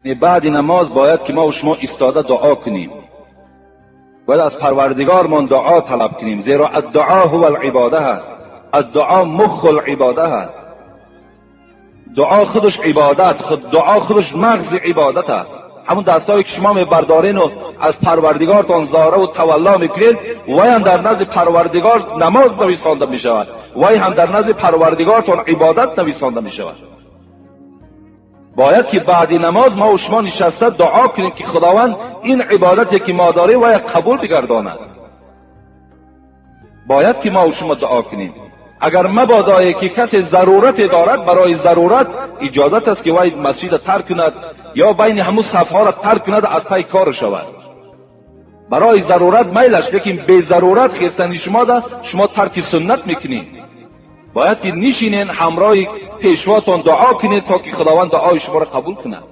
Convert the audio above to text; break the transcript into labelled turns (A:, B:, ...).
A: Баъди намоз бояд ки мо ва шумо истода дуо кунем. Бояд аз Парвардигормон дуо талаб кунем, зеро الدعاء هو العبادة ҳаст. الدعاء مخ العبادة ҳаст. Дуо худаш ибодат, худ дуо худаш мағзи ибодат аст. Ҳамун дастҳое ки шумо мебардорен аз Парвардигортон зораву тавалло мекунед, вай ҳам дар назди Парвардигор намоз нависонда мешавад, вай ҳам дар назди Парвардигортон ибодат нависонда мешавад. Бояд ки баъди намоз мо ва шумо нишаста дуо кунем, ки Худованд ин ибодате ки мо дорем, вай қабул бигардонад. Бояд ки мо ва шумо дуо кунем. Агар мабодое ки касе зарурате дорад, барои зарурат иҷозат аст, ки вай масҷида тарк кунад ё байни ҳамун сафҳоро тарк кунад, аз пай кор шавад. Барои зарурат майлаш, лекин безарурат хестани шумо да шумо тарки суннат мекунед. Бояд ки нишинен, ҳамроҳи пешвотон дуо кунед, то ки Худованд дуои шуморо қабул кунад.